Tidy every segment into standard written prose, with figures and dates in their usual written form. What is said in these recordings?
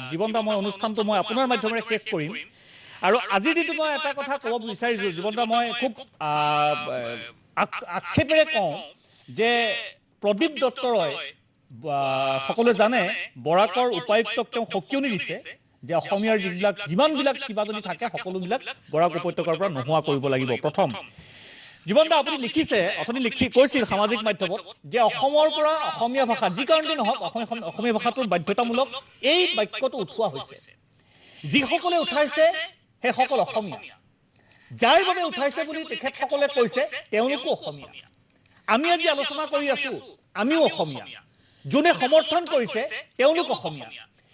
জীৱন দা, মই অনুষ্ঠানটো মই আপোনাৰ মাধ্যমেৰে শেষ কৰিম। আৰু আজিৰ দিনটো মই এটা কথা ক'ব বিচাৰিছোঁ জীৱন দা, মই খুব আক্ষেপেৰে কওঁ যে প্ৰদীপ দত্ত ৰয় সকলোৱে জানে বৰাকৰ উপায়ুক্তক তেওঁ সকিয়নি দিছে যে অসমীয়াৰ যিবিলাক যিমানবিলাক কিবা যদি থাকে সকলোবিলাক বৰাক উপত্যকাৰ পৰা নোহোৱা কৰিব লাগিব। প্ৰথম জীৱন দা, আপুনি লিখিছে, অথনি লিখি কৈছিল সামাজিক মাধ্যমত যে অসমৰ পৰা অসমীয়া ভাষা যি কাৰণতে নহওক অসমীয়া ভাষাটোৰ বাধ্যতামূলক এই বাক্যটো উঠোৱা হৈছে। যিসকলে উঠাইছে সেইসকল অসমীয়া, যাৰ বাবে উঠাইছে বুলি তেখেতসকলে কৈছে তেওঁলোকো অসমীয়া। আমি আজি আলোচনা কৰি আছো, আমিও অসমীয়া। যোনে সমৰ্থন কৰিছে তেওঁলোক অসমীয়া,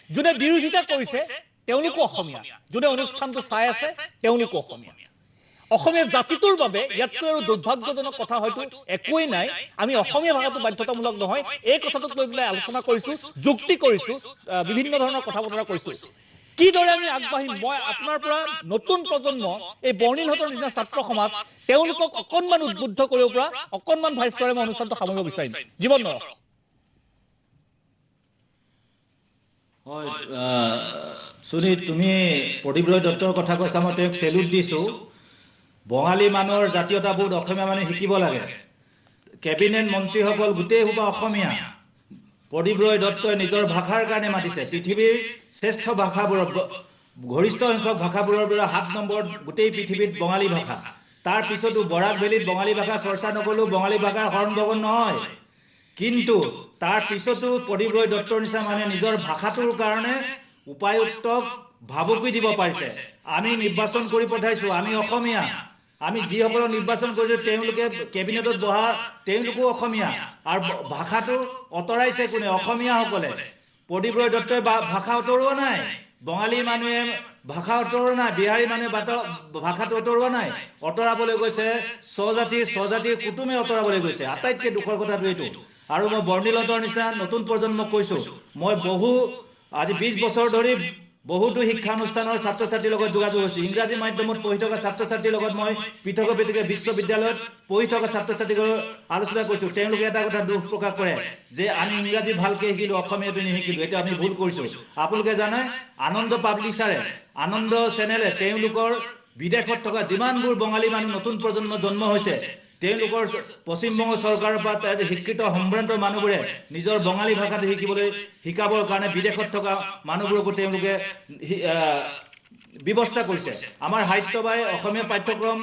যোনে বিৰোধিতা কৰিছে তেওঁলোকো অসমীয়া, যোনে অনুষ্ঠানটো চাই আছে তেওঁলোকো অসমীয়া। অসমীয়া জাতিটোৰ বাবে ইয়াতকৈ আৰু দুৰ্ভাগ্যজনক কথা হয়তো একোৱেই নাই। আমি অসমীয়া ভাষাটো বাধ্যতামূলক নহয় এই কথাটোক লৈ পেলাই আলোচনা কৰিছোঁ, যুক্তি কৰিছোঁ, বিভিন্ন ধৰণৰ কথা বতৰা কৰিছোঁ। কিদৰে আমি আগবাঢ়িম, মই আপোনাৰ পৰা নতুন প্ৰজন্ম এই বৰ্ণিলহঁতৰ নিচিনা ছাত্ৰ সমাজ তেওঁলোকক অকণমান উদ্বুদ্ধ কৰিব পৰা অকণমান ভাষ্যৰে মই অনুষ্ঠানটো সামৰিব বিচাৰিম। জীৱন নৰহ। হয় সুনীত, তুমি প্ৰদীপ ৰয় দত্তৰ কথা কৈছা, মই তেওঁক চেলুট দিছোঁ। বঙালী মানুহৰ জাতীয়তাবোধ অসমীয়া মানুহে শিকিব লাগে। কেবিনেট মন্ত্ৰীসকল গোটেই সোপা অসমীয়া। প্ৰদীপ ৰয় দত্তই নিজৰ ভাষাৰ কাৰণে মাতিছে। পৃথিৱীৰ শ্ৰেষ্ঠ ভাষাবোৰৰ গৰিষ্ঠ সংখ্যক ভাষাবোৰৰ পৰা 7 নম্বৰত গোটেই পৃথিৱীত বঙালী ভাষা। তাৰ পিছতো বৰাক ভেলীত বঙালী ভাষা চৰ্চা নকৰিলেও বঙালী ভাষাৰ হৰণ ভগন নহয়। কিন্তু তাৰ পিছতো প্ৰদীপ ৰয় দত্তৰ নিচিনা মানুহে নিজৰ ভাষাটোৰ কাৰণে উপায়ুক্তক ভাবুকি দিব পাৰিছে। আমি নিৰ্বাচন কৰি পঠাইছোঁ, আমি অসমীয়া। আমি যিসকলক নিৰ্বাচন কৰিছোঁ তেওঁলোকে কেবিনেটত বহা তেওঁলোকো অসমীয়া। আৰু ভাষাটো অঁতৰাইছে কোনে? অসমীয়াসকলে। প্ৰদীপ ৰয় দত্তই ভাষা অঁতৰোৱা নাই, বঙালী মানুহে ভাষা অঁতৰোৱা নাই, বিহাৰী মানুহে ভাষাটো অঁতৰোৱা নাই। অঁতৰাবলৈ গৈছে স্বজাতিৰ কুটুমে অঁতৰাবলৈ গৈছে। আটাইতকৈ দুখৰ কথাটো এইটো। আৰু মই বৰ্ণিলহঁতৰ নিচিনা নতুন প্ৰজন্মক কৈছোঁ, মই বহু আজি 20 বছৰ ধৰি বহুতো শিক্ষানুষ্ঠানৰ ছাত্ৰ ছাত্ৰীৰ লগত যোগাযোগ হৈছোঁ। ইংৰাজী মাধ্যমত পঢ়ি থকা ছাত্ৰ ছাত্ৰীৰ লগত মই পৃথকে পৃথকে বিশ্ববিদ্যালয়ত পঢ়ি থকা ছাত্ৰ ছাত্ৰীৰ লগত আলোচনা কৰিছোঁ। তেওঁলোকে এটা কথা দুখ প্ৰকাশ কৰে যে আমি ইংৰাজী ভালকৈ শিকিলোঁ, অসমীয়াটো নিশিকিলোঁ, এইটো আমি ভুল কৰিছোঁ। আপোনালোকে জানে আনন্দ পাব্লিছাৰে, আনন্দ চেনেলে তেওঁলোকৰ বিদেশত থকা যিমানবোৰ বঙালী মানুহ নতুন প্ৰজন্ম জন্ম হৈছে, তেওঁলোকৰ পশ্চিমবংগ চৰকাৰৰ পৰা শিক্ষিত সম্ভ্ৰান্ত মানুহবোৰে নিজৰ বঙালী ভাষাটো শিকাবৰ কাৰণে বিদেশত থকা মানুহবোৰকো তেওঁলোকে ব্যৱস্থা কৰিছে। আমাৰ সাহিত্যবাই অসমীয়া পাঠ্যক্ৰম